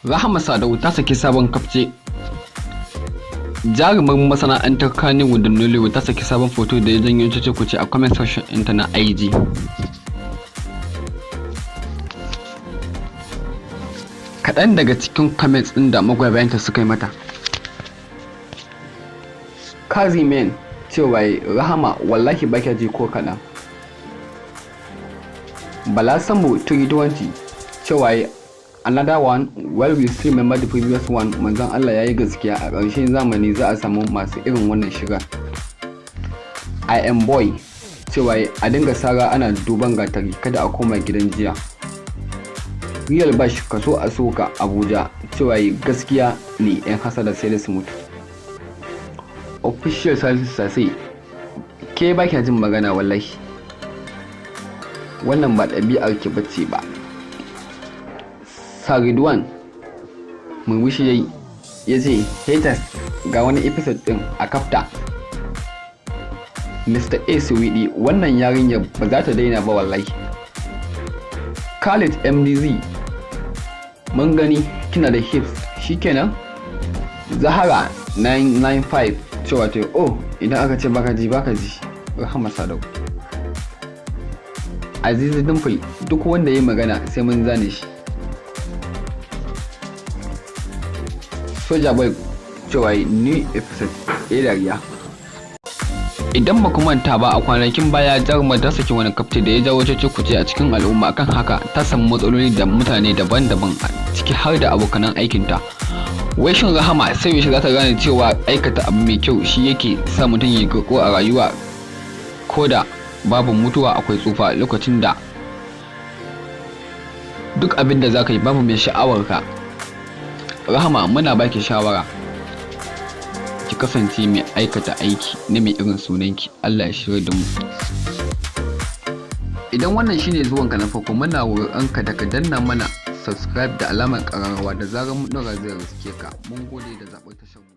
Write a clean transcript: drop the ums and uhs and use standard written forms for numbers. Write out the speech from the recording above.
Rahama Sadau ta saki sabon kafce. Jarumar masana'antar Kannywood da Nollywood ta saki sabon foto da ya janyo cece-kuce a comment section ɗinta na IG. Kaɗan daga cikin comments ɗin da magoya bayanta suka yi mata. Kazimen cewa Rahama wallahi ba kya ji ko kaɗan. Bala Sambo 320 cewa another one, well, we still remember the previous one. Manzon Allah yayi gaskiya, a ƙarshen zamani za a samu masu irin wannan shiga. I am boy cewa a dinga sara ana duban gatari, kada a koma gidan jiya. Real Bash kaso a soka Abuja cewa gaskiya ne, yan hasada sai da su mutu. Official Salisu Sase, ke ba kya jin magana wallahi, wannan ba ɗabi'ar ki bace ba. Saridwan murmushi yayi ya ce haters ga wani episode din a kafta. Mr. A Suwidi, wannan yarinyar ba za ta daina ba wallahi. Khalid MDZ, mun gani kina da hips shikenan. Zahara 995 cewa ta oh, idan aka ce baka ji baka ji. Rahama Sadau. Azizu Dimple, duk wanda ya magana sai mun zane shi. Soja Boy cewa new episode ya dariya. Idan ba ku manta ba, a kwanakin baya jarumar ta saki wani kafte da ya jawo cece-kuce a cikin al'umma. Akan haka ta samu matsaloli da mutane daban-daban, ciki har da abokanan aikinta. Wai shin Rahama sai yaushe za ta gane cewa aikata abu mai kyau shi yake sa mutum ya garko a rayuwa? Ko da babu mutuwa akwai tsufa, lokacin da duk abin da za ka yi babu mai sha'awar ka. Rahama, muna baki shawara ki kasance mai aikata aiki na mai irin sunanki. Allah ya shirya da mu. Idan wannan shine zuwanka na farko, muna roƙonka da ka danna mana subscribe da alamar ƙararrawa, da zarar mun ɗora zai riske ka. Mun gode da zaɓar tashar mu.